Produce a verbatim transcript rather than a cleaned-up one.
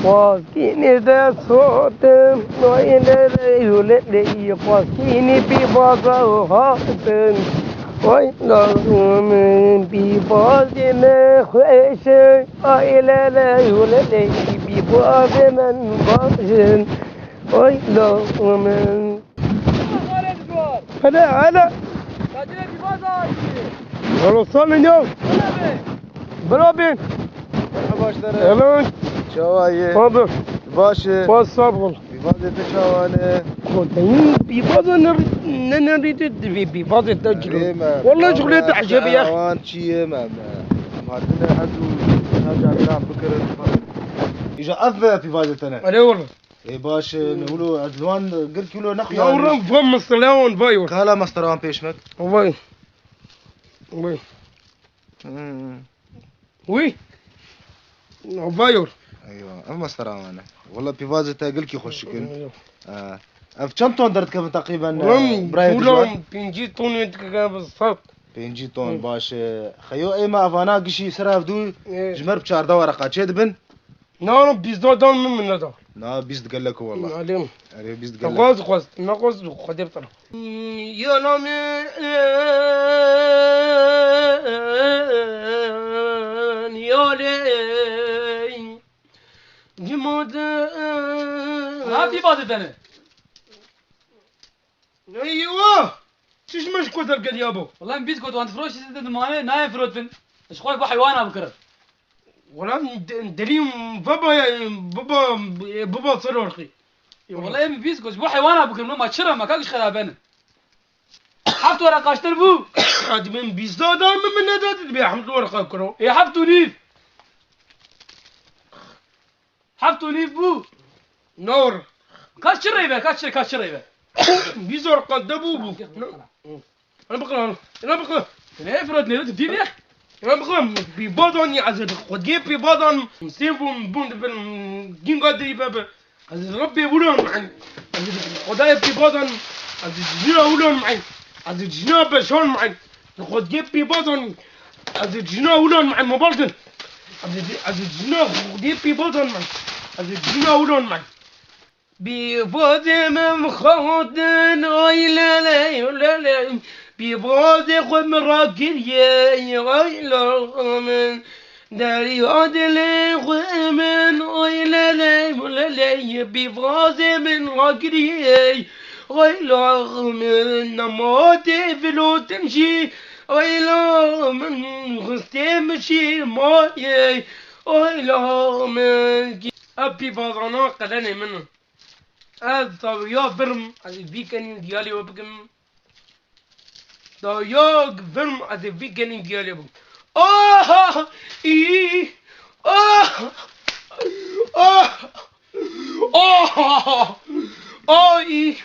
Paskînê de sotin, ay lê lê, yu lê lê, paskînê pîvaza hatin. Ay la min pîvazê me xweş e, ay lê lê, yu lê lê, pîvazê min baş e. Ay la min. Hele, hele. Wala salin ya. Bira bin. Başlar. Hello. Çawa ye? Abi. Baş e. Baş sağ ol. Pîvazê te çawa ne? Koteyin pîvaza ne, ne, ne rîtê divê pîvazê te cilo. Wala şuxulê te ecebe ya. Wan çi ye me, me. Em hatine ez û na caran bikirin. Îja ev pîvazê te ne. Erê wala. Ê baş e, ne wilo ez wan gir kilo nexuya. Ya wala va mesela wan va yor. Kala mastera wan pêş me. Vay. Vay. Hmm. Wî? Vayor. Eywa, ev mastera wan e. Wala pîvazê te gilkî xweş dikin. Eywa. Ee, ev çend ton derdikevin teqrîben, Ulan, ee, birayê Ulan, dijwar? Pêncî ton dikeve sat. Pêncî ton, Hı. Baş e. Xeyo ê me evana gişî ser hevdû Ê. Ji me re bi çardeh wereqa çê dibin? Na, na, bîst dan min, min neda. Na, bîst gelek wala. Alim. Erê, bîst gelek. Xwest, xwest, nexwest, Xwedê bi te re. Ya namê ya lê cimode. Ha, pîvazê te ne. Eywa! Çi ji me ji ku derketiya bo? Wala em bîst got, wan difiroşî zêde dimane, nayê firotin. Ji xwe bo heywana bikirin. Wala de-, delî baba ya, baba, baba Serorxî. Wala em bîst got, ji bo heywana bikirin, ma çira me kak ji xera bene. Heft were qaştir bû. Hadi min bîst da da min, min neda dibê heft were qakiro. Ê heft û nîv. Heft û nîv bû. Nor. Kaç çi reyve, kaç çi, kaç çi reyve? Bîst were qande bû bû. Ana bakın, ana bakın. Ne efrat ne, dîn ya. Ana bakın, pîvazan ya, ez xwediyê pîvazan. Sêv bûm, bûm dibin, gînga dirî bebe. Ez Rebbê wilo mehî. Ez Xwedayê pîvazan. Ez jina wilo mehî. Ez jina beşan mehî. Xwediyê pîvazan. Ez jina wilo mehî, mobaltin. Ez, ez jina Xwediyê pîvazan mehî. Ez jina wilo mehî. Pîvazê min xatin, ay leley, leley. Pîvazê xwe min rakiriye, ay la min. Derya dilê xwe min, ay leley, leley. Pîvazê min rakiriye, ay la min. Nema tê filotin jî, ay la min. Xistê min jî mayê, ay la min. Ev pîvazana qelenê min in. Ez dawiya virim, ez ê vî kenî diyalê we bikim. Dawiya virim, ez ê vî kenî diyalê bikim. Ah! Î! Ah! Ah! Ah! Ay!